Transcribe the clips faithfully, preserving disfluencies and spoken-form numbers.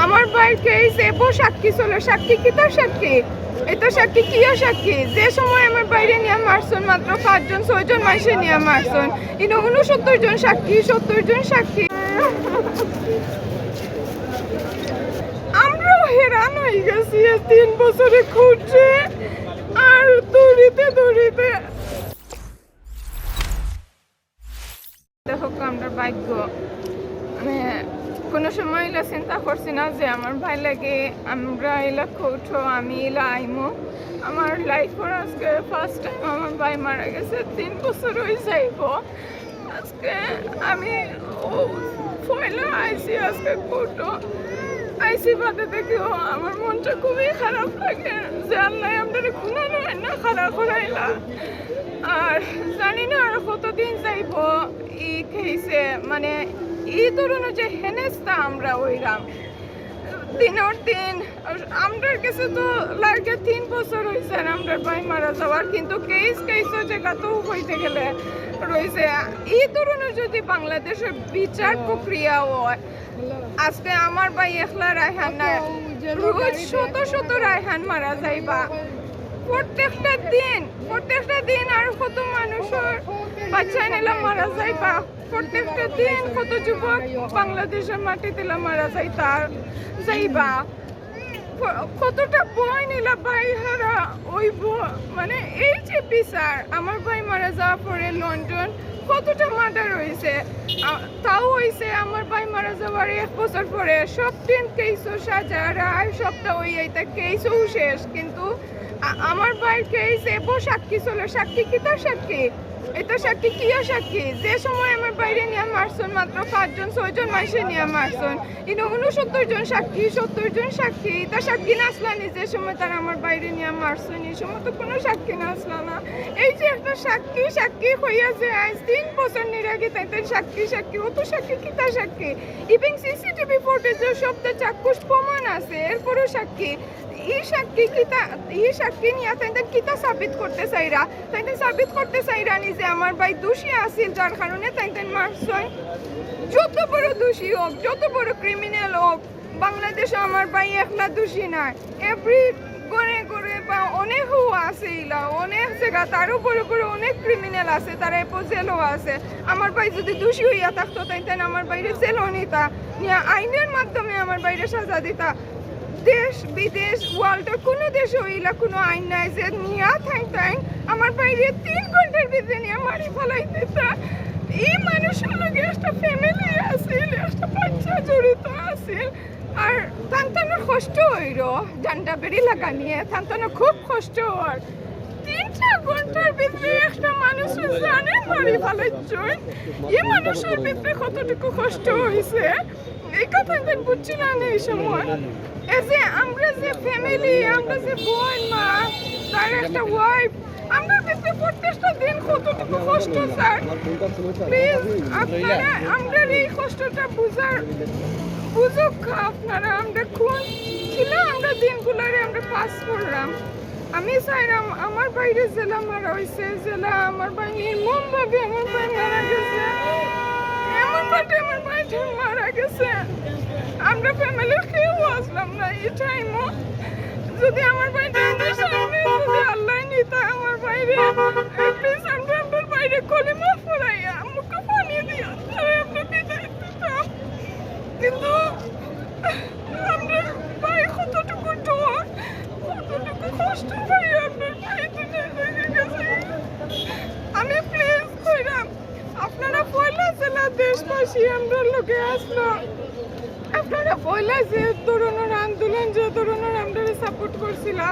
আমার ভাইর কেস এবো সাক্ষী চলে। সাক্ষী কিতা সাক্ষী? এটা সাক্ষী কিয়া সাক্ষী? যে সময় আমার ভাইরে নিয়া মারছইন, মাত্র পাঁচজন ছয়জন মাইনষে নিয়া মারছইন, ইনো ঊনসত্তর জন সাক্ষী, সত্তর জন সাক্ষী। আমরাও হেরান অই গেছি এ তিন বছরে খুঁজে, আর দৌড়িতে দৌড়িতে। দেখো, আমরার ভাগ্য, মানে, কোনো সময় ইলা চিন্তা করছি না যে আমার ভাইর লাগি আমরা ইলা কোর্টো, আমি ইলা আইমু। আমার লাইফর আজকে ফার্স্ট টাইম আমার ভাই মারা গেছে, তিন বছর অই যাইবো। আজকে আমি ও পয়লা আইছি আজকে কোর্টো। আইছি বাদে দেখিও আমার মনটা খুবই খারাপ লাগে যে আল্লাহ আমরারে খুনা নয় না খাড়া করাইলা। আর জানি না আর কতদিন যাইবো ই কেসে, মানে, ই ধরনের যে হেনস্থা আমরা অইরাম দিনর দিন। আমরার কাছে তো লাগে তিন বছর অইছে আর আমরার ভাই মারা যাওয়ার, কিন্তু কেস কেসর জাগাত তো কইতে গেলে রইছে। ই ধরনের যদি বাংলাদেশর বিচার প্রক্রিয়া অয়, আজকে আমার ভাই একলা রায়হান না, রোজ শত শত রায়হান মারা যাইবা। প্রত্যেকটা দিন, প্রত্যেকটা দিন আর কত মানুষর বাচ্চা নিলা মারা যাইবা। প্রত্যেকটা দিন কত যুবক বাংলাদেশর মাটিত ইলা মারা যাইতা, যাইবা। ক-, কতটা বইন ইলা ভাইহারা অইবো। মানে, এই যে বিচার, আমার ভাই মারা যাওয়ার পরে লন্ডন কতটা মার্ডার অইছে, আ, তাও অইছে আমার ভাই মারা যাওয়ার এক বছর পরে। সব দিন কেসও সাজা, রায়, সবটা অইয়া ইতা কেসও শেষ, কিন্তু আ-, আমার ভাইর কেস এবো সাক্ষী চলে। সাক্ষী কিতা সাক্ষী? এটা সাক্ষী কিয়া সাক্ষী? যে সময় আমার ভাইরে নিয়া মারছইন, মাত্র পাঁচজন ছয়জন মাইনষে নিয়া মারছইন, ইনো ঊনসত্তর জন সাক্ষী, সত্তর জন সাক্ষী। ইতা সাক্ষী নাছলা নি? যে সময় তারা আমার ভাইরে নিয়া মারছইন, ই সময় তো কোনো সাক্ষী নাছলা না। এই যে একটা সাক্ষী, সাক্ষী কইয়া যে আইজ তিন বছর নিরাগে তাইন তাইন সাক্ষী, সাক্ষী, অত সাক্ষী কিতা সাক্ষী? ইভেন সিসিটিভি ফুটেজও সবটা চাক্ষুষ প্রমাণ আছে, এরপরও সাক্ষী। ই সাক্ষী কিতা, ই সাক্ষী নিয়া তাইন তাইন কিতা সাবিত করতে চাইরা? তাইন তাইন সাবিত করতে চাইরা নি যে আমার ভাই দোষী আছিল, যার কারণে তাইন তাইন মারছইন? যত বড় দোষী হোক, যত বড় ক্রিমিনাল হোক, বাংলাদেশে আমার ভাই একলা দোষী নায়। এভরি ঘরে ঘরে বা অনেকও আছে ইলা, অনেক জাগাত আরো বড় বড় অনেক ক্রিমিনাল আছে, তারা এপো জেলও আছে। আমার ভাই যদি দোষী অইয়া থাকতো, তাইন তাইন আমার ভাইরে জেলও নিতা, নিয়া আইনের মাধ্যমে আমার ভাইরে সাজা দিতা। দেশ বিদেশ ওয়ার্ল্ডর কোনো দেশও ইলা কোনো আইন নাই যে নিয়া তাইন তাইন আমার ভাইরে তিন ঘন্টার ভিতরে নিয়া মারি ফালাই দিতা। ই মানুষর লগে একটা ফ্যামিলি আছিল, একটা বাচ্চা জড়িত আছিল। আর তান তানর কষ্ট অইরো, জানটা বেড়ি লাগানিয়ে, তান তানর খুব কষ্ট অর। তিনটা ঘন্টার ভিতরে একটা মানুষরে জানে মারি ফালাইছইন। ই মানুষর ভিতরে কতটুকু কষ্ট অইছে, ই কথা তাইন বুঝছিলা নি ই সময়? এই যে আমরা যে ফ্যামিলি, আমরা যে বইন মা, তার একটা ওয়াইফ, আমরার ভিতরে প্রত্যেকটা দিন কতটুকু কষ্ট, স্যার। প্লিজ, আপনারা আমরার এই কষ্টটা বুঝার, বুঝউক্কা আপনারা। আমরা কোন কিলা আমরা দিনগুলারে আমরা পাস করলাম। আমি চাইরাম আমার ভাইরে যেলা মারা অইছে, যেলা আমার ভাই নির্মমভাবে আমার ভাই মারা গেছে, এমনভাবে আমার ভাইটা মারা গেছে, আমরা ফ্যামিলির কেউ আসলাম না এই টাইমও। যদি আমার ভাইটা আমরা সামনে যদি আল্লাহ নিতা আমার ভাইরে, প্লিজ আমরা আপনার ভাইরে কলিমা পড়াইয়া মুখে পানি দিয়া তারে আমরা বিদায় দিতাম। কিন্তু আপনার ভাই কতটুকু ডর, কতটুকু কষ্ট পাই আপনার ভাই দুনিয়া থেকে গেছে। আমি প্লিজ কইরাম, আপনারা পয়লা যেলা দেশবাসী আমরার লগে আসলা, আপনারা পয়লা যে ধরনের আন্দোলন, যে ধরনের আমরারে সাপোর্ট করছিলা,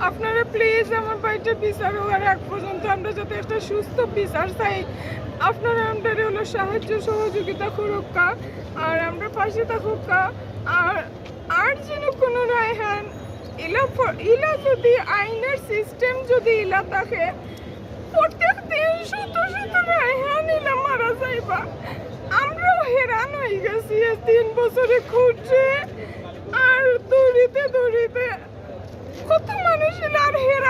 আপনারা প্লিজ আমার ভাইটা বিচার হওয়ার আগ পর্যন্ত আমরা যাতে একটা সুস্থ বিচার চাই, আপনারা আমরারে হলো সাহায্য সহযোগিতা করউক্কা, আর আমরার পাশে থাকউক্কা। আর আর যেন কোনো রায়হান ইলা ফ-, ইলা যদি আইনের সিস্টেম যদি ইলা থাকে, প্রত্যেক দিন শত শত রায়হান ইলা মারা যাইবা। আমরাও হেরান অই গেছি এ তিন বছরে খুঁজে আর দৌড়িতে দৌড়িতে। কত মানুষ ইলা আর হেরান